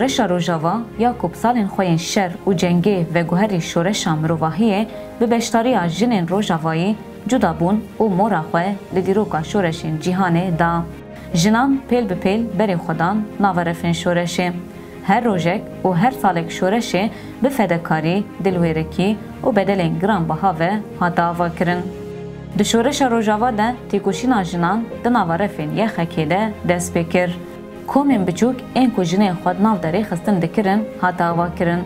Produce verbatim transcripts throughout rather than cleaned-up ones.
Şoreşa Rojava ya ku bi salên xwe yên şer û cengê veguherî şoreşa mirovahiyê, bi beşdariya jinên Rojavayî cuda bûn û mora xwe li dîroka şoreşên cîhanê da. Jinan pêl bi pêl berê xwe dan nava refên şoreşê. Her rojek û her salek şoreşê bi fedekarî, dilwêrikî û bedelên giranbiha ve hate avakirin. Di Şoreşa Rojava de têkoşîna jinan di nava refên Y X K'ê de dest pê kir. Komên biçûk ên ku jinê xwe di nav de rêxistin dikirin, hate avakirin.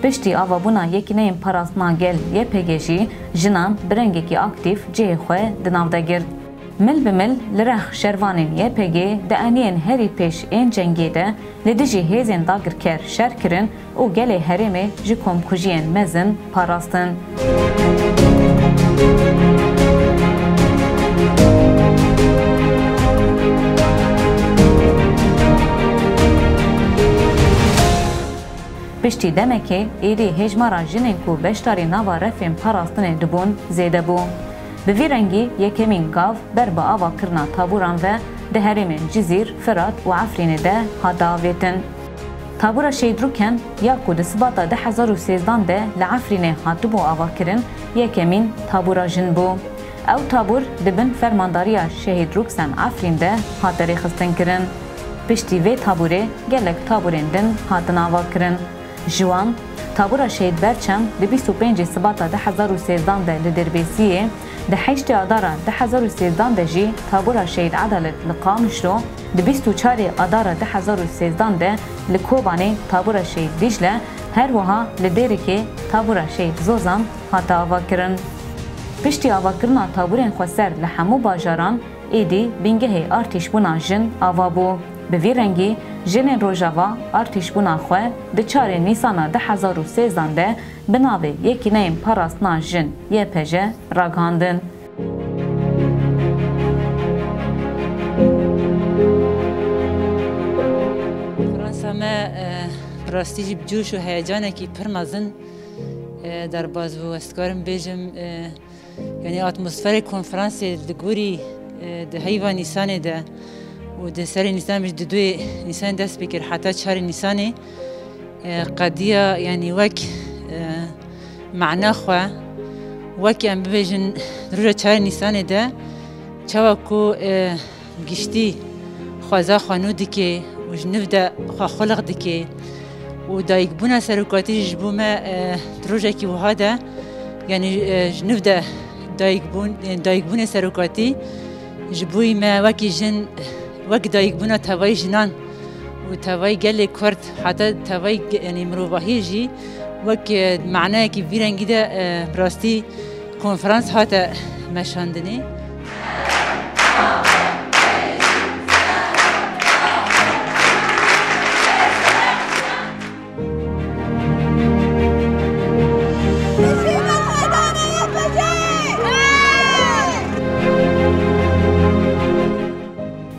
Piştî avabûna Yekîneyên Parastina Gel, Y P G, jî jinan bi rengekî aktîf cihê xwe di nav de girt. Mil bi mil li rex şervanên Y P G di eniyên herî pêş ên cengê de li dijî hêzên dagirker şer kirin û gelê herêmê ji komkujiyên mezin parastin. Piştî demekê êdî hêjmara jinên ku beşdarî nava refên parastinê dibûn zêde bû. Bi vî rengî yekemîn gav ber bi avakirina tabûran ve di herêmên Cizîr, Firat û Efrînê de hate avêtin. Tabûra Şehîd Rûken ya ku di Sibata du hezar û sêzdan de li Efrînê hatibû avakirin, yekemîn tabûra jin bû. Ew tabûr di bin fermandariya Şehîd Rûksen Efrîn de hate rêxistinkirin. Piştî vê tabûrê gelek tabûrên din hatin avakirin. Ji wan, tabûra Şehîd Berçem di bîst û pêncê Sibata du hezar û sêzdan de li Dêrbêsiyê, di heştê Adara du hezar û sêzdan de jî tabûra Şehîd Edalet li Qamişlo, di bîst û çarê Adara du hezar û sêzdan de li Kobanê tabûra Şehîd Dîcle, her wiha li Dêrikê tabûra Şehîd Zozan hate avakirin. Piştî avakirina tabûrên xweser li hemû bajaran, êdî bingehê artîşbûna jin ava bû. Bi vî rengî, jinên Rojava artîşbûna xwe di çarê Nîsana du hezar û sêzdan de bi navê Yekîneyên Parastina Jin, Y P J, ragihandin. Konferansa me, e, bi rastî jî bi coş û heyecanekî pir mezin, e, derbas bû. Ez dikarim bêjim, e, Yanî atmosferê konferansê li gorî, e, di heyva Nîsanê de û di serê Nîsanê jî di duyê Nîsanê dest pê kir heta çarê Nîsanê, e, qediya, yanî wek, e, mana xwe, wek em bibêjin di roja çarê Nîsanê de çawa ku, e, giştî xweza xwe nû dike û ji nû de xwe xuliq dike û dayikbûna serokatî jî ji bo me, e, di rojekî wiha de, yanî, e, ji nû de dayikbûn, e, dayikbûnê serokatî ji bo me wekî jin, wek dayikbûna tevayî jinan û tevayî gelê Kurd, heta tevayî ge-, yanî mirovahiyê jî wek, e, manayekî vî rengî de, e, bi rastî konferans hate meşandinê.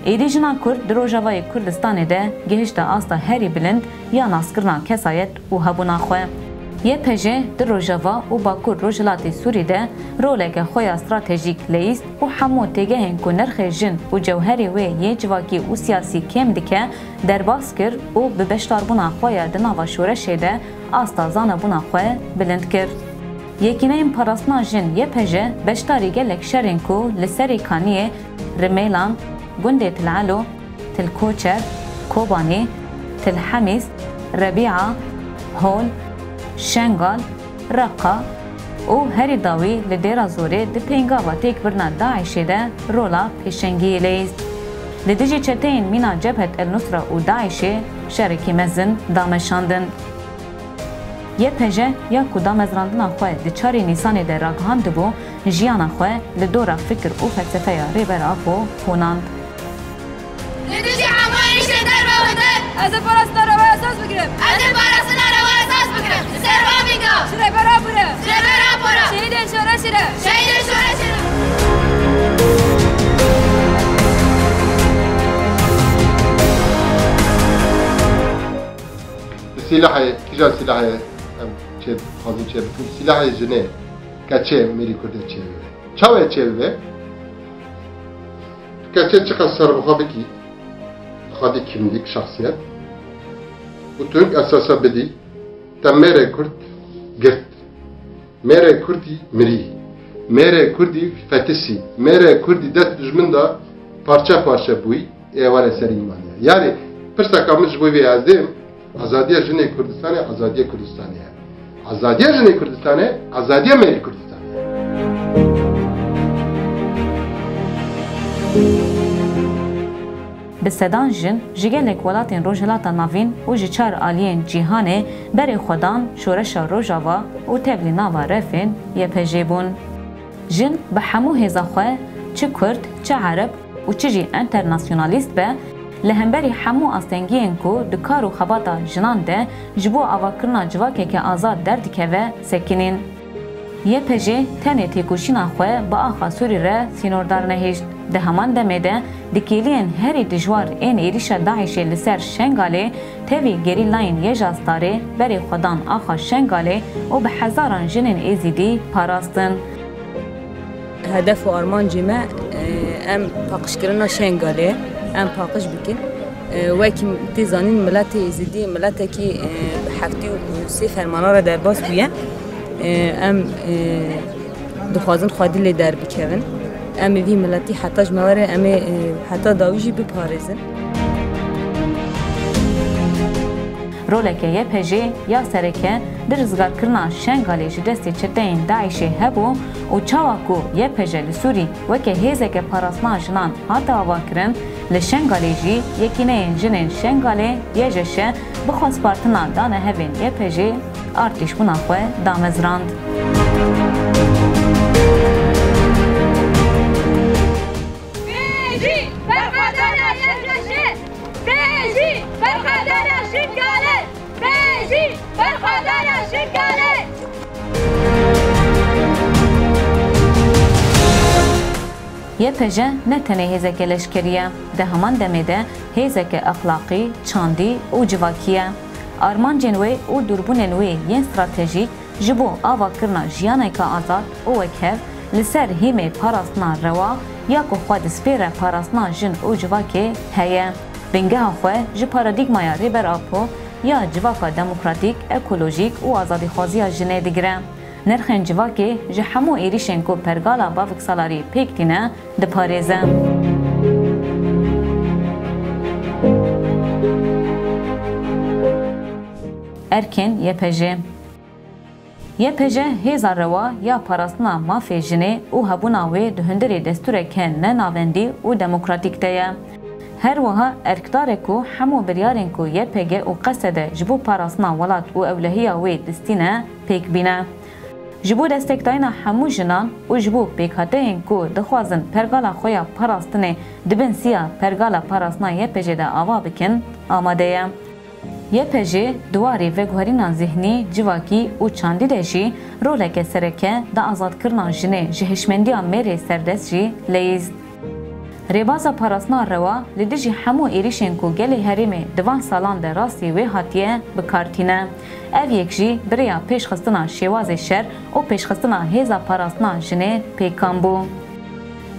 Êdî jina Kurd di Rojavayê Kurdistanê de gihişte asta herî bilind ya naskirina kesayet û hebûna xwe. Y P J di Rojava û Bakur Rojhilatê Sûrî de roleke xwe ya stratejîk leyîst û hemû têgehên ku nirxê jin û cewherê wê yê civakî û siyasî kêm dike, derbas kir û bi beşdarbûna xwe ya di nava şoreşê de asta zanebûna xwe bilind kir. Yekîneyên Parastina Jin, Y P J, beşdarî gelek şerên ku li Serê Kaniyê, Rimêlan, gundê Til Elo, Til Koçer, Kobanî, Til Hemîs, Rebîa, Hol, Şengal, Reqa û herî dawî li Dêra Zorê di pêngava têkbirina DAIŞê de rola pêşengiyê leyîst. Li dijî çeteyên mîna Cebhet El Nusra û DAIŞê şerekî mezin da meşandin. Y P J ya ku damezrandina xwe di çarê Nîsanê de ragihandibû, jiyana xwe li dora fikir û felsefeya Rêber Apo xûnand. Li dijî hemû êrîşên derve û li der. Ez ê parastina rewaya esas bigirim. Ez ê parastina rewaya esas bigirim. Li ser van binga. Ji Rêber Apo re. Ji Rêber Apo re. Şehîdên şoreşê re. Şehîdên şoreşê re. Bi sîlahê, kîjan sîlahê em çê, dixwazin çê bikin? Sîlahê jinê, keçê mêrî Kurdê çê bibe. Çawa çê bibe? Keçê çiqas serbixwe bikî, xwedî kimlîk, şexsiyet, Û tu esasa bidî, te mêrê Kurd girt. Mêrê Kurdî mirî. Mêrê Kurdî fetisî. Mêrê Kurdî dest dijmin da parçe parçe bûyî, ê eware serî îmaniye. Yanî, pirseka min ji bo vê ez dêm, azadiya jinê Kurdistanê, azadiya Kurdistanê ye. Azadiya jinê Kurdistanê, azadiya mêrê Kurdistanê ye. Bi sedan jin ji gelek welatên Rojhilata Navîn û ji çar aliyên cîhanê berê xwe dan şoreşa Rojava û tevlî nava refên Y P J bûn. Jin bi hemû hêza xwe, çi Kurd, çi Ereb û çi jî enternasyonalîst be, li hemberî hemû astengiyên ku di kar û xebata jinan de ji bo avakirina civakeke azad derdikeve, sekinîn. Y P J tenê têkoşîna xwe bi axa Sûrî re sînordar nehişt. Di heman demê de di kêliyên herî dijwar ên êrîşa DAIŞê li ser Şengalê, tevî gerîlayên YJA Starê berê xwe dan axa Şengalê û bi hezaran jinên Êzîdî parastin. Hedef û armancê me, e, em paqijkirina Şengalê, em paqij bikin. E, wekî tê zanîn, miletê Êzidî miletekî, e, bi heftê û sê fermana re derbas bûye. E, em, e, dixwazin xwedî lê derbikevin. Em ê vî miletî heta ji me were, em ê, e, heta dawî jî biparêzin. Roleke Y P J ya sereke di rizgarkirina Şengalê ji destê çeteyên DAIŞê hebû û çawa ku Y P J li Sûrî weke hêzeke parastina jinan hate avakirin, li Şengalê jî Yekîneyên Jinên Şengalê, Y J Ş, bi xwespartina danehevên Y P J artêşbûna xwe damezrand. Bêjî, berxwedana Y J Ş! Bêjî, berxwedana Şingalê! Bêjî, berxwedana Şingalê! Y P J ne tenê hêzeke leşkerî ye, di heman demê de hêzeke exlaqî, çandî û civakî ye. Armancên wê û dûrbûnên wê yên stratejîk ji bo avakirina jiyaneke azad û wekhev li ser hîmê parastina rewa ya ku xwe dispêre parastina jin û civakê heye. Bingeha xwe ji paradîgmaya Rêber Apo ya civaka demokratîk, ekolojîk û azadîxwaziya jinê digire. Nirxên civakê ji hemû êrîşên ku pergala Bavik Salarî pêk tîne diparêze. Erkên Y P J. Y P J hêza rewa ya parastina mafê jinê û hebûna wê di hundirê destûreke ne navendî û demokratîk de ye. Her wiha erkdar e ku hemû biryarên ku Y P G û Qesede ji bo parastina welat û ewlehiya wê distîne, pêk bîne. Ji bo destekdayîna hemû jinan û ji bo pêkhateyên ku dixwazin pergala xwe ya parastinê di bin siya pergala parastina Y P J de ava bikin, amade ye. Y P J di warê veguherîna zihnî, civakî û çandî de jî roleke sereke di azadkirina jinê ji hişmendiya mêrê serdest jî leyîst. Rêbaza parastina rewa li dijî hemû êrîşên ku gelê herêmê di van salan de rastî wê hatiye bi kar tîne. Ev yek jî bi rêya pêşxistina şêwazê şer û pêşxistina hêza parastina jinê pêkan bû.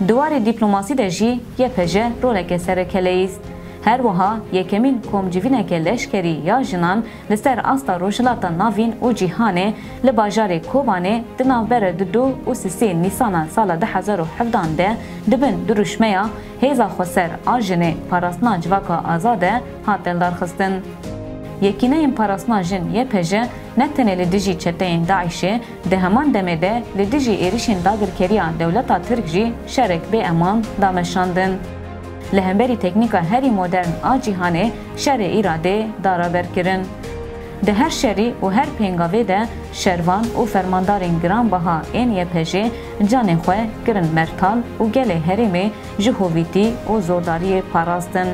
Di warê dîplomasî de jî Y P J roleke sereke leyîst. Her wiha yekemîn komcivîneke leşkerî ya jinan li ser asta Rojhilata Navîn û cîhanê li bajarê Kobanê di navbera du û du û sisê Nîsana sala du hezar û hevdan de di bin dirûşmeya Hêza Xweser a Jinê Parastina Civaka Azad e hat hildarxistin. Yekîneyên Parastina Jin Y P J ne tenê li dijî çeteyên DAIŞê, di heman demê de li dijî êrişên dagirkeriya dewleta Tirk jî şerek bê eman da meşandin. Li hemberî teknîka herî modern a cîhanê şerê îradê da raber kirin. Di her şerî û her pêngavê de şervan û fermandarên giranbiha ên Y P J canê xwe kirin mertal û gelê herêmê ji hovîtî û zordariyê parastin.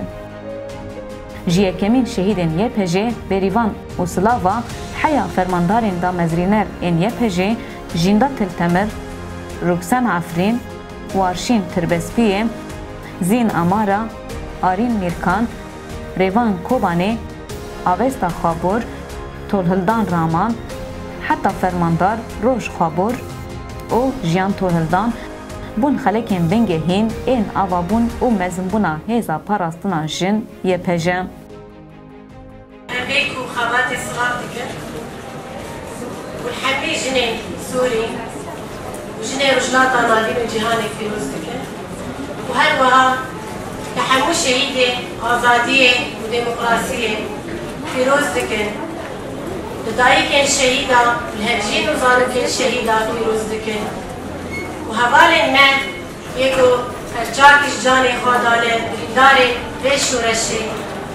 Ji yekemîn şehîdên Y P J Bêrîvan û Silava heya fermandarên damezrîner ên Y P J, Jînda Til Temir, Ruksen Efrîn, Warşîn Tirbespiyê, Zîn Amara, Arîn Mîrkan, Rêvan Kobanê, Avesta Xabor, Tolhildan Raman, heta fermandar Roj Xabor û Jiyan Tolhildan bûn xelekên bingehîn ên avabûn û mezinbûna hêza parastina jin Y P J. Ev ê ku xwe Hatê silav dikin û hemî jinên Sûrî û jinên Rojhilata Navîn û cîhanê pîroz dikin û her wiha li hemû şehîdê azadiyê û demokrasiyê pîroz dikin. Li dayikên şehîda, li hevjîn û zarokên şehîda pîroz dikin û hevalên me yê ku her çar ji canê xwe dane birîndarê vê şoreşê,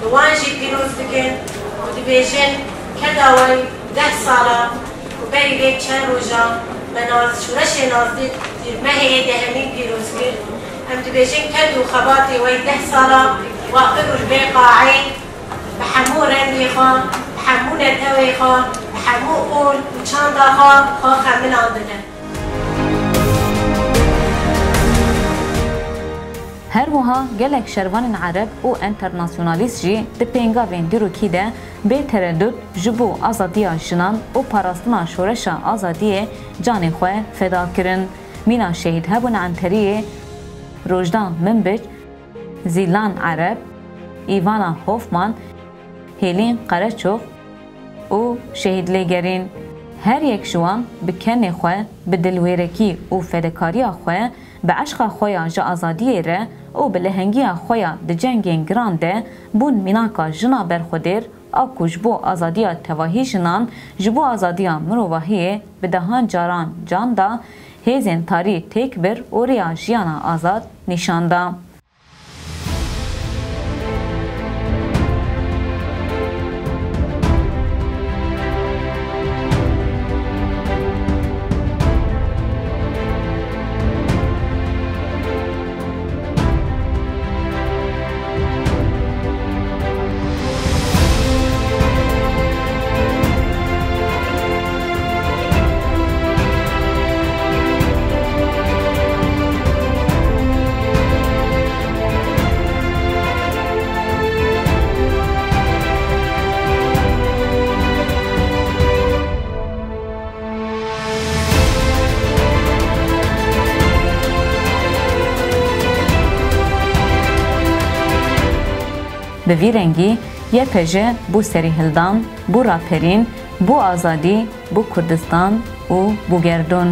li wan jî pîroz dikin û dibêjin, keda we deh sala û berî vê çend roja me naz-, şoreşê nazdî-, mehê yê dehemîn pîroz kir. Em dibêjin ked û xebatê we deh sala wa qir û li vê qaê bi hemû rengê xwe, bi hemû netewê xwe, bi hemû ol û çanda xwe, xwe xemilandine. Her wiha gelek şervanên ereb û enternasyonalîst jî di pêngavên dîrokî de bê teredût ji bo azadiya jinan û parastina şoreşa azadiyê canê xwe feda kirin. Mîna şehîd hebûn Enteriyê, Rojda Minbic, Zîlan Ereb, Îvana Hofman, Hêlîn Qereçox û şehîd Lêgerîn. Her yek ji wan bi kenê xwe, bi dilwêrekî û fedekariya xwe, bi eşqa xwe ya ji azadiyê re û bi lehengiya xwe ya di cengên giran de bûn mînaka jina berxwedêr a ku ji bo azadiya tevahî jinan, ji bo azadiya mirovahiyê bi dehan caran can da, hêzên tarî têk bir û rêya jiyana azad nîşan da. Bi vî rengî Y P J bû serîhildan, bû raperîn, bû azadî, bû Kurdistan û bû gerdûn.